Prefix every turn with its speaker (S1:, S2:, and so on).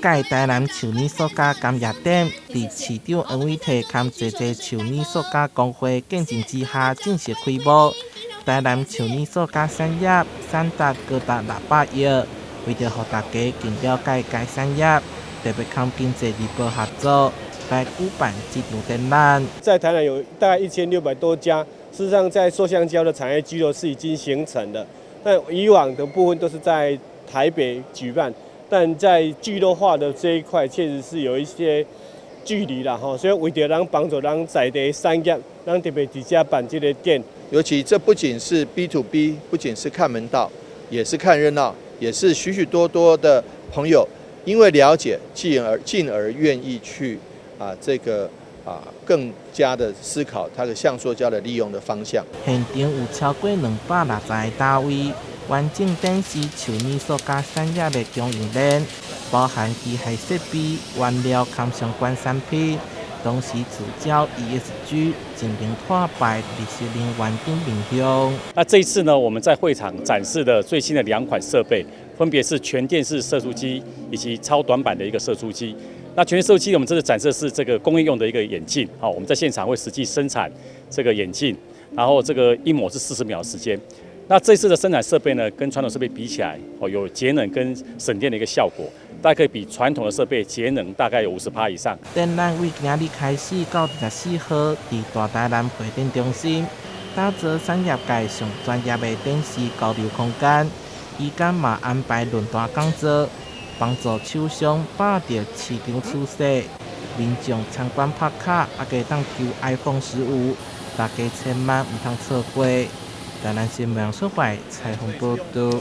S1: 屆台南樹乳塑膠工業展，佇市長黃偉哲佮濟濟樹乳塑膠工會見證之下正式開幕。台南樹乳塑膠產業產值高達600億，為著予大家更了解該產業，特別佮經濟日報合作來舉辦這場展覽。
S2: 在台南有大概1600多家，事實上在塑橡膠的產業聚落是已經形成的。但以往的部分都是在台北舉辦，但在聚落化的這一塊，確實是有一些距離啦，吼，所以為著咱幫助咱在地產業，咱特別佇遮辦這個展。
S3: 尤其這不僅是 B to B，不僅是看門道，也是看熱鬧，也是許許多多的朋友因為了解，進而願意去這個更加的思考它的橡塑膠的利用的方向。
S1: 現場有超過260個單位，完整展示樹乳塑膠產業的供應鏈，包含機械設備、原料佮相關產品，同時聚焦 ESG、淨零碳排、綠色能源等面向。
S4: 那這一次呢，我們在會場展示的最新的兩款設備，分別是全電式射出機以及超短板的一個射出機。那全電射出機，我們這次展示的是這個工業用的一個眼鏡，好，我們在現場會實際生產這個眼鏡，然後這個一模是40秒時間。那這次的生產設備呢，跟傳統設備比起來，哦，有節能跟省電的一個效果，大概可以比傳統的設備節能大概有50%以上。
S1: 展覽為今日開始到24號，佇大台南會展中心打造產業界上專業的展示交流空間，期間嘛安排論壇講座，幫助廠商把握市場趨勢，民眾參觀拍卡，猶會當抽 iPhone 15，大家千萬毋通錯過。台南新聞出版採訪報導。